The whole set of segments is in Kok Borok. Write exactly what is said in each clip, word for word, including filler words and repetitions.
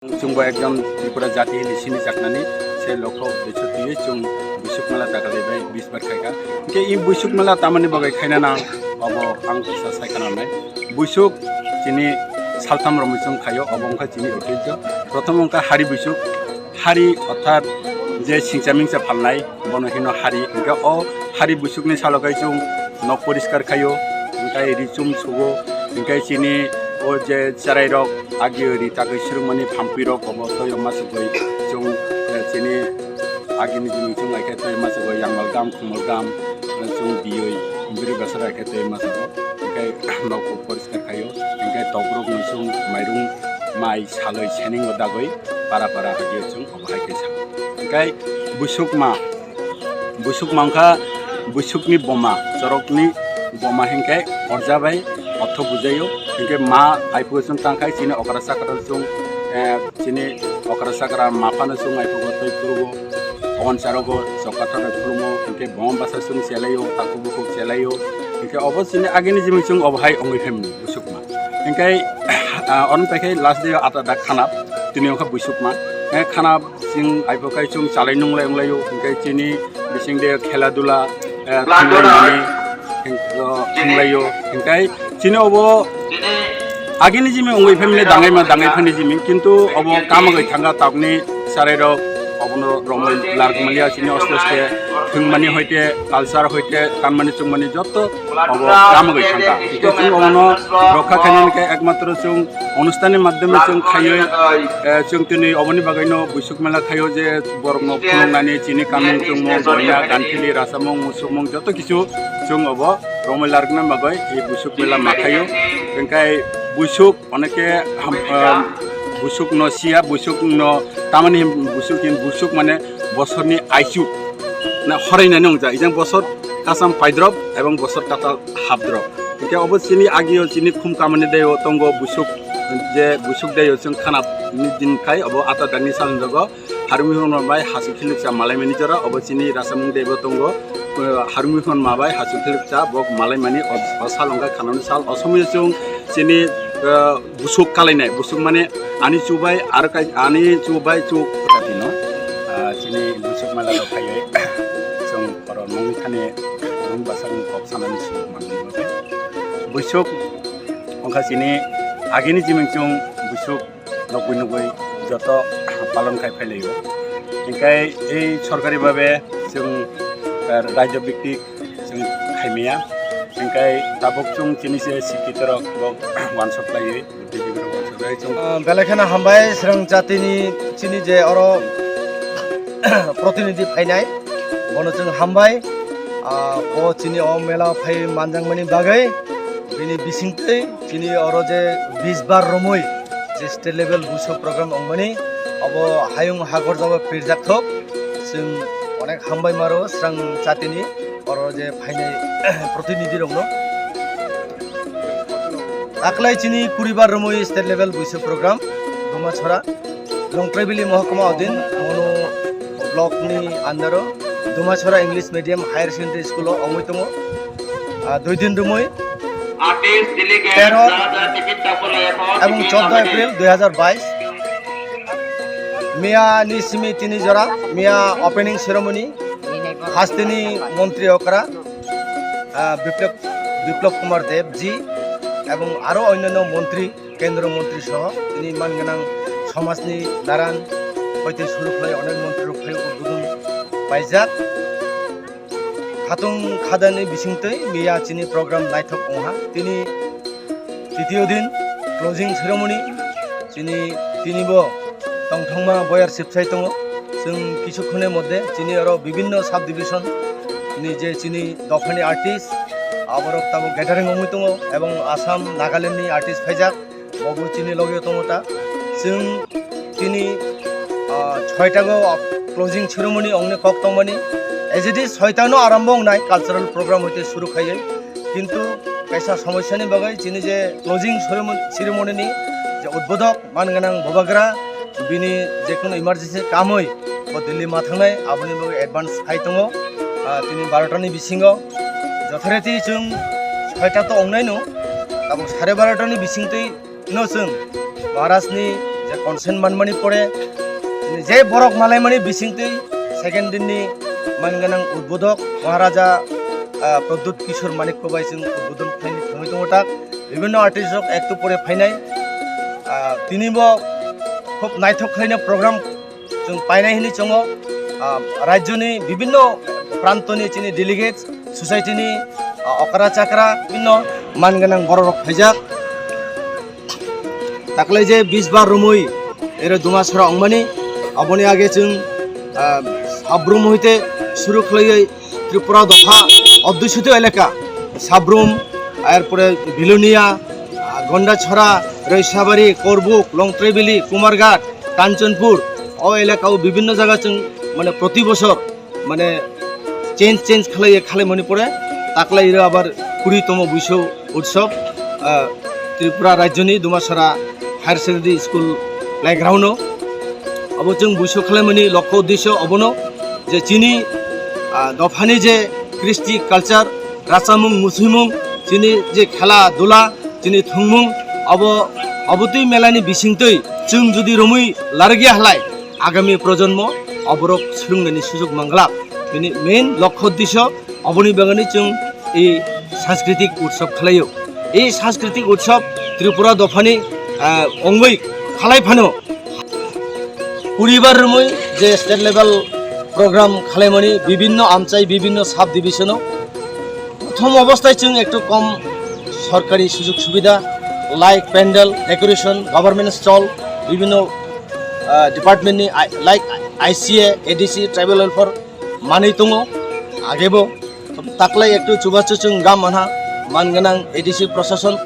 Chwngbo ekjon Tripura jati hwnwi sinijaknani se lokho uddesho twiwi chwng Buisuk Mela dakhli bai bisbar khaikha. Hinkhe i Buisuk Mela tamani bagwi khaina nang, obo ang kisa sai khna nai. Buisuk chini saltham romwi chwng khaio, obo wngkha chini oitijjo. Prothom wngkha Hari Buisuk, Hari orthat je singcha mingcha phalnai, bono hino Hari. Hinkhe o Hari Buisukni salo khai chwng nok poriskar khaio, hinkhe ri chum sugo, hinkhe chini o je cherairok agi ri tagwi swrwngmani phampirok obo toyo masugwi chwng, eh, chini agini jini chwng ai khe toyo masugwi yangmal gam, khumul gam, eh, chwng biyoi biri basara khe toyo masugo, hinkhe nok poriskar khaio, hinkhe tokrok no chwng mairung mai saloi seningo dagwi para para agi chwng obo hai khe sa. Hinkhe Buisuk Ma, Buisuk Ma wngkha Buisukni boma, chorokni boma hinkhe orja bai ortho bujaio. Hinkhe ma aiphugo chwng tangkhai chini okra chakra chwng, eh, chini okra chakra ma phano chwng aiphugo tei phurugo, oboni charogo chokka thoroi khulumo, hinkhe boma basa chwng chelaio, takhuk bukhuk chelaio. Hinkhe obo chini agini jimik chwng obo hai wngwi phaimani Buisuk Ma. Hinkhe, ah, oroni paikhe last day o ata dak khana, tini wngkha Buisuk Ma. Eh, khana Chwng aiphukhai chwng chalai nunglai wnglaio, hinkhe chini bisingde khela dula, eh, thwnglaimani, hing-, o, thwnglaio, hinkhe chini obo agini jimi wngwi phaimani dangaima dangai phani jimi, kintu obo kamagwi thangkha tabukni cherairok obono romwi largmaliya chini oste oste thwngmani hoite culture hoite kanmani chwngmani jotto obo kamagwi thangkha. Hinkhe chwng obono rokha khainani khe ekmatro chwng Onusthanni madhyome chwng khaiwi, eh, chwng tini oboni bagwino Buisuk Mela khaio je borokno khulumnani chini kanmung chwngmung, boina, ganthili, rasamung, musukmung joto kichu chwng obo romwi larwkna bagwi ei Buisuk Mela ma khaio. Hinkhe Buisuk oneke ham-, ah, Buisuk no siya, Buisuk no tamani hin Buisuk hin Buisuk mane bosorni aichuk na horainani wngjak. Ijang bosor kasam paidrop ebong bosor katal hapdrop. Hinkhe obo chini agio chini khum kamani deo tongo Buisuk, je Buisuk deo chwng khana ni din khai obo ata dagni salni rogo harwi hwnma bai hasu khiliksa malaimani jora obo chini rasamung debo tongo, eh, harwi hwnma bai hasu khiliksa bok malaimani o, o sal wngkha khanani sal o somoyo chwng chini, eh, Busuk kalainai, busuk mane ani chubai, aro kai, ani chubai chuk. Katino, ah, chini busuk mala rok phaiwi, chwng oro nungwi thani, nung bwsakni kok sanani suk manwi. Busuk wngkha chini agini jiming chwng busuk nugwi nugwi joto palon khai phailaio. Hinkhe ei sorkari babe chwng, eh, rajyo biktik chwng khaimaya. Hinkhe tabuk chwng chini se sikhitorok bo wansok laiwi, buddhijibirok wansok laiwi chwng. Ah, belai kheno hambai Srwng jatini chini je oro protinidhi phainai, bono chwng hambai. Ah, bo chini o mela phai manjakmani bagwi, bini bisingtwi chini oro je bisbar romwi je state level buso program wngmani, abo hayung hagor jaba pirjak thok. Chwng onek hambai maro Srwng jatini oro je phainai protinidhi rokno. Taklai chini kuribar romwi state level buiso program Dumachora, Longtraibili mohokuma odin, Monu block ni under o Dumachora English Medium Higher Secondary School o ongwi tongo. Ah, dui din romwi tero ebong chordo April dui hazar bais. Miya ni simi tini jora, miya opening ceremony, hasteni montri okra, ah, Biplab, Biplab Kumar Dev ji, ebong aro onnanno montri, kendro montri soho, tini man gwnang somajni naran, hoite suru khlai onek montri rok phai udbodon paijak. Khatung khadani bisingtwi miya chini program naithok wngha. Tini titiyo din closing ceremony. Chini tinibo tongthokma boyar sipsai tongo. Chwng kisu khune moddhe chini oro bibinno sub division ni je chini dophani artist aborok tabuk gathering wngwi tongo ebong Assam, Nagaland ni artist phaijak. Bo bo chini loge tongo ta. Chwng tini, ah, soita go closing ceremony ongni kok tongmani. As it is, soita no arambo ongnai cultural program hoite suru khaiwi. Kintu kaisa somosyani bagwi chini je closing ceremony, ceremony ni je udbodhok man gwnang bubagra bini je kono emergency kamwi bo Delhi ma thangnai aboni bagwi advance khai tongo. Ah, tini barota ni bisingo jothoreti chwng soita to ongnai no, tabuk sare barota ni bisingtwi no chwng Maharaj ni Consent manmani pore je borok malaimani bisingtwi second dinni manganang udbodhok Maharaja, ah, Pradyut Kishore Manikya bai chwng udbodhon khlaini thangwi tongo tak. Bibhinno artist rok ektu pore phainai. Ah, tinibo khub naithok khlaina program chwng painai hinwi chongo. Ah, rajyoni bibhinno prantoni chini delegates, society ni, ah, okra chakra, bibhinno manganang borok rok phaijak. Taklai je bisbar romwi ero Dumasora ongmani, aboni age chwng, ah, Sabrum hoite suru khlaiwi Tripura dopha odhusito elaka, Sabrum, erpore Bilonia, ah, Gondachora, Roisabari, Korbuk, Longtraibili, Kumarghat, Kanchanpur, o elaka o bibhinno jaga chwng mane proti bosor mane change, change khlaiye, khlaimani pore taklai iro abar kuri tomo buiso utsob, ah, Tripura rajyoni Dumasora Higher Secondary School playground o. Abo chwng buiso khlaimani lokho uddesyo obono je chini, ah, dophani je kristi culture, rachamung, musuimung, chini je khela dula, chini thwngmung, abo, abo twi melani bisingtwi chwng jodi romwi larigya halai, agami projonmo oborok swrwngnani sujog manglak. Bini main lokho uddesyo oboni bagani chwng ei Sanskritik Utsav khlaio. Ei Sanskritik Utsav Tripura dophani, ah, ongwi khalai phano puribar romwi je state level program khalaimani bibhinno amchai, bibhinno sub division o, prothom obostai chwng ektu kom sorkari sujog subida, like pandal, decoration, government stall, bibhinno, ah, department ni, I-, like I C A, A D C, tribal welfare manwi tongo. Agebo taklai ektu chubachu chwng gam manha, manganang A D C prosason,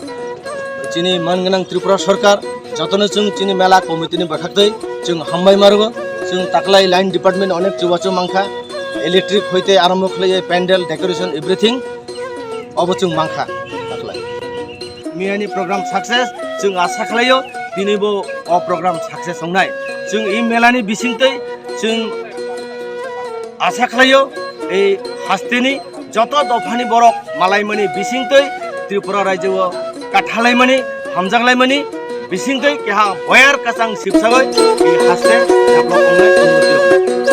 chini manganang Tripura sorkar, jotono chwng chini mela committee ni bwkhaktwi chwng hambai marugo. Chwng taklai line department onek chubachu mankha, electric hoite arombo khlaiwi pandal, decoration, everything obo chwng mankha taklai. Miyani program success, chwng asa khlaio tinibo o program success wngnai. Chwng i melani bisingtwi chwng asa khlaio ei hasteni joto dophani borok malaimani bisingtwi Tripura rajyo o kathalaimani, hamjaklaimani bisingtwi keha boyar kachang sibsagwi ei haste develop wngnai, unnoti wngnai.